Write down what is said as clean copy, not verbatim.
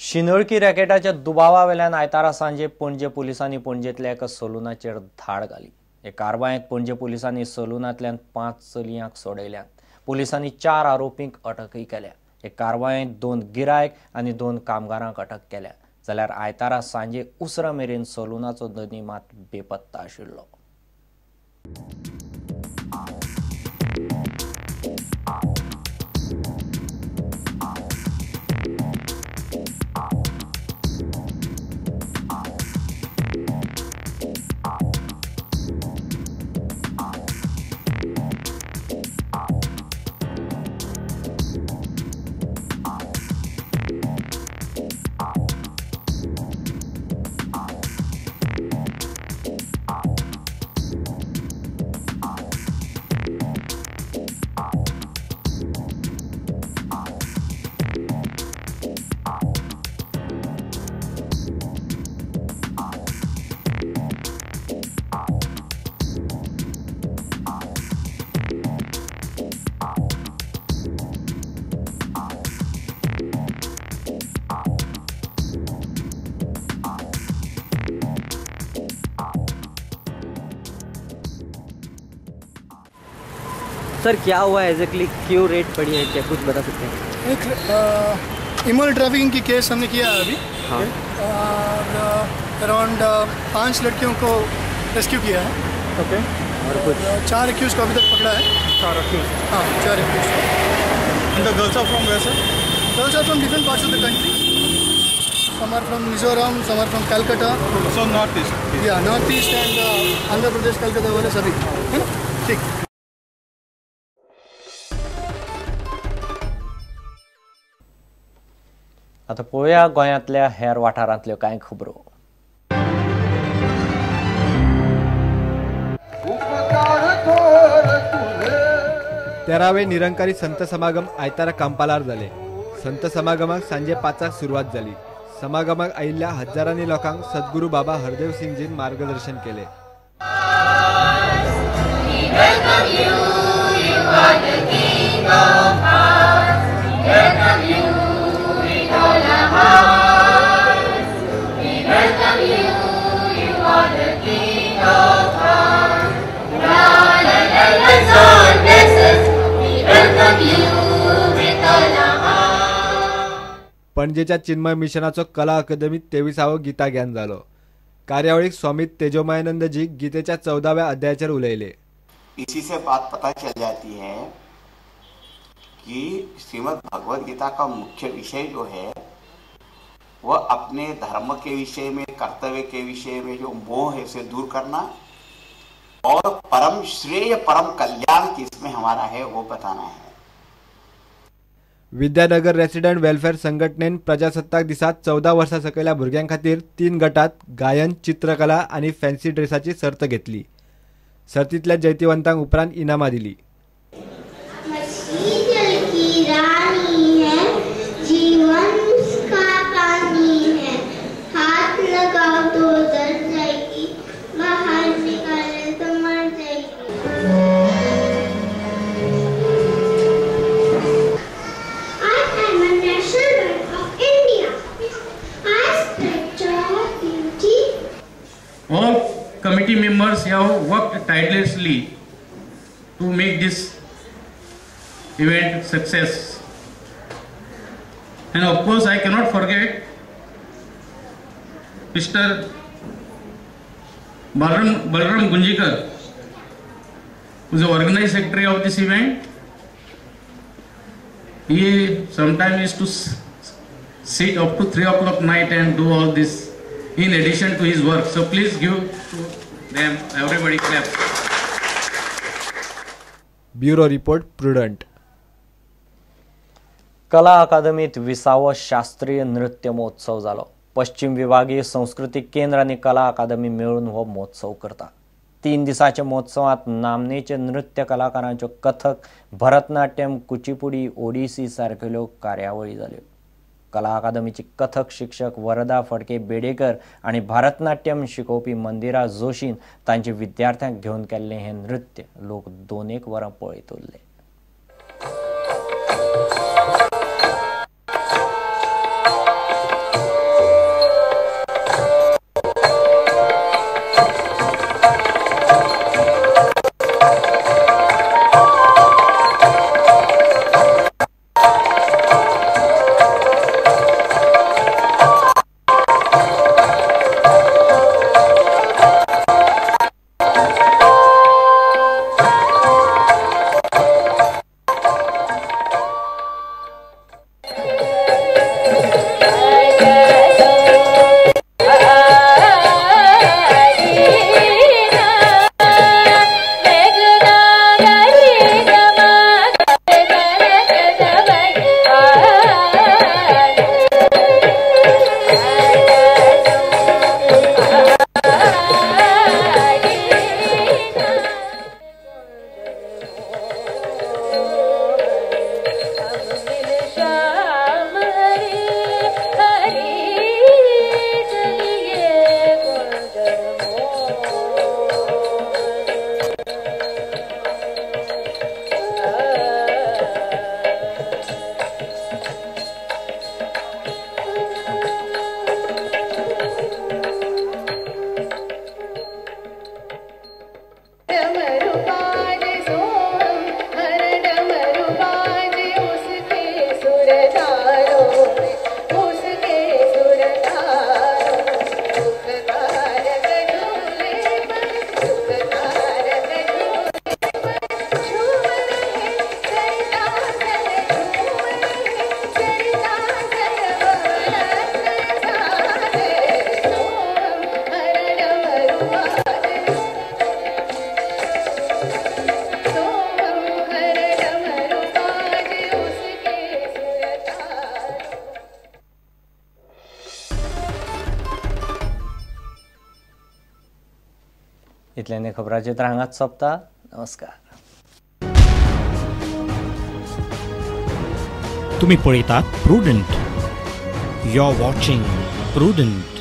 शिंदळकी रॅकेटाच्या दुबावावेल्यान आयतारा सांजे पणजे पुलिसांनी पणजेंतल्या एका सलूनाचेर धाड घाली. हे कारवायेंत पणजे पुलिसांनी सलूनांतल्यान 5 चलयांक सोडयल्यात. पुलिसांनी 4 आरोपींक अटकय केल्या. हे कारवायेंत 2 गिरायक आनी 2 कामगारांक अटक केल्या. जाल्यार आयतारा सांजे उसरां मेरेन सलूनाचो धनी मात बेपत्ता आशिल्लो. सर क्या हुआ एग्जैक्टली, क्यों रेट पड़ी है, क्या कुछ बता सकते हैं? एक इमोरल ट्रैफिकिंग की केस हमने किया है अभी। हाँ। और अराउंड 5 लड़कियों को रेस्क्यू किया है। ओके। और कुछ 4 एक्यूज को अभी तक पकड़ा है। 4 एक्यूज? हाँ, 4 accused. And the girls are from where sir? Girls are from different parts of the country. Some are from Mizoram, some are from Calcutta. So north east? या north east and Andhra Pradesh, Calcutta वाले सभी, है ना? ठीक। आतां पळोवया गोंयांतल्या हेर वाठारांतल्यो कांय खबरो. तेरावे निरंकारी संत समागम आयतारा कांपालार जाले. संत समागमाक सांजे 5 सुरवात जाली. समागमाक आयिल्ल्या हजारांनी लोकांक सद्गुरू बाबा हरदेव सिंगजीन मार्गदर्शन केले. पणजेच्या चिन्मय मिशनाचो कला अकादमीत 23आवो गीता ज्ञान जालो. कार्यावळीक स्वामी तेजोमयानंदजी गीतेच्या 14व्या अध्यायाचेर उलयले. इसी से बात पता चल जाती है कि श्रीमद् भगवद गीता का मुख्य विषय जो है वह अपने धर्म के विषय में, कर्तव्य के विषय में जो मोह है उसे दूर करना और परम श्रेय परम कल्याण किसमें हमारा है वो बताना है. विद्यानगर रेसिडेंट वेलफेअर संघटनेन प्रजासत्ताक दिसा 14 वर्सां सकयल्या भुरग्यां खातीर 3 गटात गायन, चित्रकला आनी फॅन्सी ड्रेसाची सर्त घेतली. सर्तींतल्या जैतिवंतांक उपरांत इनामां दिली. All committee members have worked tirelessly to make this event success. And of course, I cannot forget Mr. Balram Gunjikar, who is the organized secretary of this event. He sometimes used to sit up to 3 o'clock night and do all this in addition to his work. So please give to them, everybody clap. Bureau report, Prudent. कला अकादमीत 20वो शास्त्रीय नृत्य महोत्सव जालो. पश्चिम विभागीय सांस्कृतिक केंद्र आनी कला अकादमी मेळून हो महोत्सव करता. 3 दिसांच्या महोत्सवात नामनेचे नृत्य कलाकारांच्यो कथक, भरतनाट्यम, कुचिपुडी, ओडिसी सारकेल्यो कार्यावळी जाल्यो. कला अकादमीची कथक शिक्षक वरदा फडके बेडेकर आनी भारतनाट्यम शिकोवपी मंदिरा जोशीन तांचे विद्यार्थ्यांक घेवन केल्लें हें नृत्य लोक 2-1 वरां पळयत उरले. इतल्यान खबरांचित्र हांगाच सोंपता. नमस्कार. तुम्ही पळयतात Prudent. You are watching Prudent.